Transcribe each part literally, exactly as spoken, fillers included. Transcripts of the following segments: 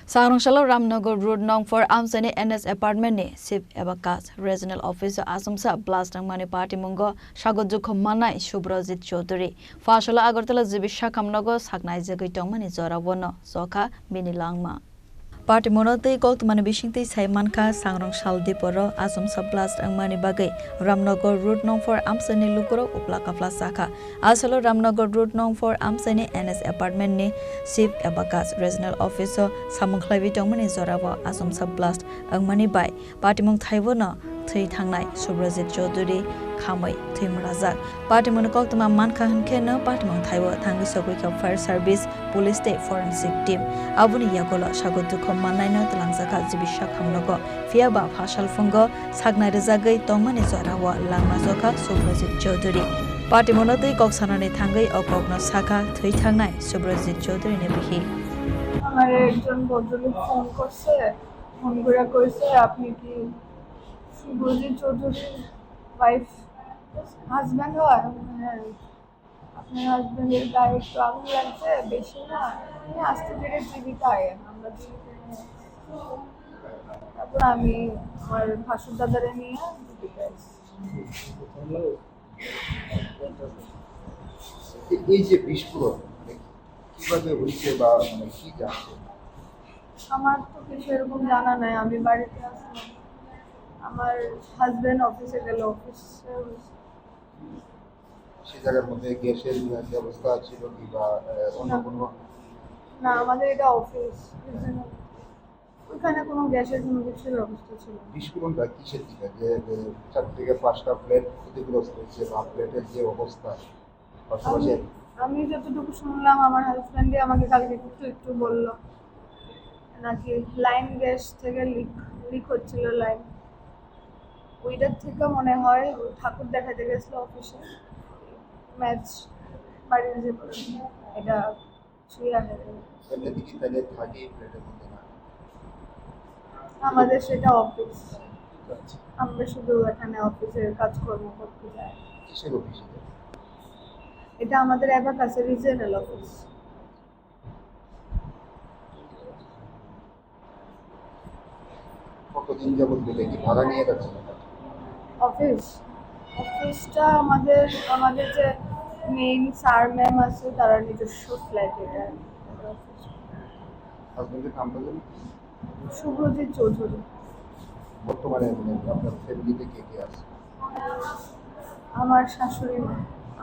Sangrong salo Ramnagar Road nong four amchaini N S apartment ni Chief Abacus Regional Office o achomsa blast wngmani patimungo sago dukhu mannai Subrajit Chaudhary. Phasalo Agartala G B Sakham nogo saknai jagwi tongmani jora bono chokha bini langma. Patimungo tei koktwmani bisingtwi sai mankha, Sangrong sal diporo achomsa blast wngmani bagwi Ramnagar Road nong four amchaini lukurok upla kapla chakha. Asalo Ramnagar Road nong four amchaini N S apartment ni Chief Abacus Regional Office o samung khlaiwi tongmani jorao achomsa blast wngmani bai patimung thaibono thwi thangnai Subrajit Chaudhary khamwi thwi mwnajak. Patimungni koktwma mankha hwnkhe no patimung thaibo thangwi sogwi kha fire service, police tei forensic team. Aboni yagulo sago dukhu mannaino twlangjakha G B Sakham nogo. Phiya ba phasalphungo saknai rwjagwi tongmani jorao langma chokha Subrajit Chaudhary. Patimungno twi kok sanani thangwi o kokno sakha thwi thangnai Subrajit Chaudhary ni bihik. আমারে একজন ভদ্রলোক ফোন করছে, ফোন করে কইছে, "আপনি কি শুভজিৎ চৌধুরীর wife, husband হয়?" হ্যাঁ। আপনার হাজবেন্ডের গায়ে একটু আগুন লাগছে, বেশি না, আপনি আস্তে ধীরে জীবিত আয়েন, আমরা জীবিত নিয়ে আসছি। তারপর আমি আমার ভাসুর দাদারে নিয়ে জীবিত আসছি। এই, এই যে বিস্ফোরণ, মানে, কিভাবে হয়েছে বা, মানে, কি জানছেন? আমার তো কিছু এরকম জানা নাই, আমি বাড়িতে আসলাম, আমার হাজবেন্ড অফিসে গেল, অফিসে হয়েছে। সে জায়গার মধ্যে গ্যাসের ব্যবস্থা ছিল কি বা, আহ, অন্য না। কোনো? না, আমাদের এটা অফিস, ওইখানে কোনো গ্যাসের কোনো কিছুর ব্যবস্থা ছিল না। বিস্ফোরণটা কিসের দিকে? যে, যে চার থেকে পাঁচটা ফ্ল্যাট ক্ষতিগ্রস্ত হয়েছে বা ফ্ল্যাটের যে অবস্থা, পাশাপাশি আমি, আমি যতটুকু শুনলাম, আমার হাজব্যান্ডে আমাকে কালকে একটু, একটু বলল, নাকি লাইন গ্যাস থেকে লিক, লিক হচ্ছিল লাইন। ওইটার থেকে মনে হয় ও ঠাকুর দেখাতে গেছিল অফিসে, ম্যাচ বাড়ির যে এটা ছুঁয়ে আসে। এমনি কি তাহলে থাকে এই ফ্ল্যাটের মধ্যে না? আমাদের সেটা অফিস, আচ্ছা। আমরা শুধু এখানে অফিসের কাজকর্ম করতে যাই। কিসের অফিস এটা? এটা আমাদের অ্যাবাকাসের রিজিয়নাল অফিস। কতদিন যাবত এটা কি ভাড়া নিয়ে রাখছেন? অফিস, অফিসটা আমাদের, আমাদের যে মেইন স্যার ম্যাম আছে, তারা নিজস্ব ফ্ল্যাট এটা। হাজবেন্ডের নামটা জানি? শুভজিৎ চৌধুরী। বর্তমানে, মানে, আপনার ফ্যামিলিতে কে কে আছে? আমার শাশুড়ি মা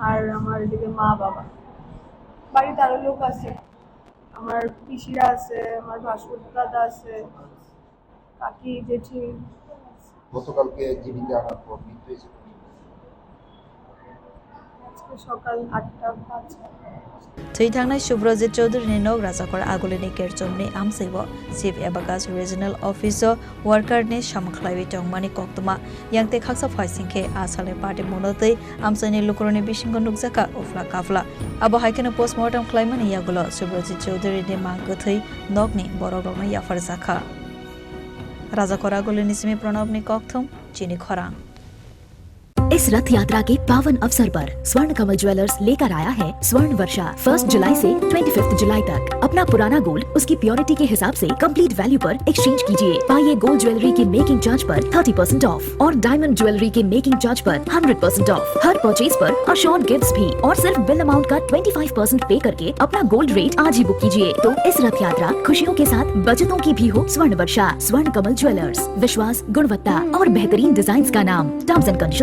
আর আমার এদিকে মা বাবা। বাড়িতে আরো লোক আছে, আমার পিসিরা আছে, আমার ভাসুর দাদা আছে, কাকি, জেঠি। গতকালকে জীবিত আনার পর মৃত্যু হয়েছে কখন? আজকে সকাল আটটা পাঁচ। Thwi thangnai Subrajit Chaudhary ni nok Rajakor Agulini Kerchomni amchaibo Chief Abacus Regional Office o worker ni samung khlaiwi tongmani koktwma. Yang tei khaksa phaising khe a salni patimungno twi amchaini lukurokni bisingo nukjakha uphla kaphla. Abo hai kheno postmortem khlaimani yagulo Subrajit Chaudhary ni mang kwthwi nokni borokrokno yapharjakha. Rajakor Agulini simi Pranobni kokthum, chini khorang. इस रथ यात्रा के पावन अवसर पर स्वर्ण कमल ज्वेलर्स लेकर आया है स्वर्ण वर्षा। फर्स्ट जुलाई से ट्वेंटी फिफ्थ जुलाई तक अपना पुराना गोल्ड उसकी प्योरिटी के हिसाब से कंप्लीट वैल्यू पर एक्सचेंज कीजिए। पाइए गोल्ड ज्वेलरी की मेकिंग चार्ज पर थर्टी परसेंट ऑफ और डायमंड ज्वेलरी की मेकिंग चार्ज पर हंड्रेड परसेंट ऑफ। हर परचेज पर अश्योर्ड गिफ्ट्स भी और सिर्फ बिल अमाउंट का ट्वेंटी फ़ाइव परसेंट पे करके अपना गोल्ड रेट आज ही बुक कीजिए। तो इस रथ यात्रा खुशियों के साथ बचतों की भी हो। स्वर्ण वर्षा, स्वर्ण कमल ज्वेलर्स, विश्वास, गुणवत्ता और बेहतरीन डिजाइन्स का नाम। Terms and condition